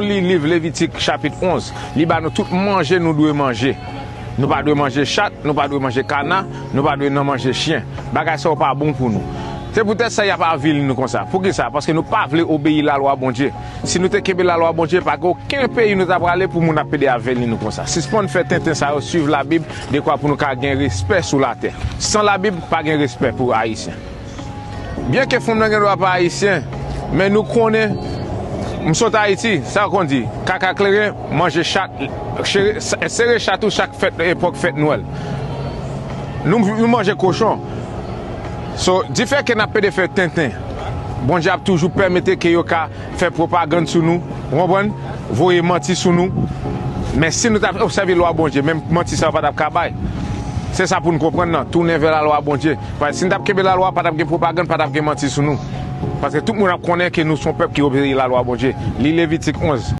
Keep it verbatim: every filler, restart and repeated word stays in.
Li liv Levitik chapit onz, li ba nou tout manje nou dwe manje. Nou pa dwe manje chat, nou pa dwe manje kana, nou pa dwe nan manje chen. Bagay sa yo pa bon pou nou. Se poutèt sa y ap avili nou konsa. Poukisa? Paske nou pa vle obeyi lalwa Bondye. Si nou te kenbe lalwa Bondye, pa gen okenn peyi nou ta prale pou moun ap pede avili nou konsa. Sispann fè tenten sa yo, swiv Labib, dekwa pou nou ka gen respè sou latè. San Labib, pa gen respè pou Ayisyen. Byenke fanm nan gen dwa pa ayisyen, men nou konnen, m sot Ayiti, sa yo konn di, kaka kleren, manje chat, sere, sere chat ou chak fèt, epòk fèt Nwèl. Nou, nou manje kochon. So, difè ke n ap pede fè tenten, Bondye ap toujou pèmete ke yo ka fè pwopagann sou nou, ou konprann? Voye manti sou nou. Men si nou t ap obsève lwa Bondye, menm manti sa yo pa t ap ka bay. Se sa pou n konprann nan, tounen vè lalwa Bondye. Paske si n t ap kenbe lalwa, pa t ap gen pwopagann, pa t ap gen manti sou nou. Paske tout moun ap konnen ke nou se yon pèp ki obeyi lalwa Bondye. Li Levitik onz.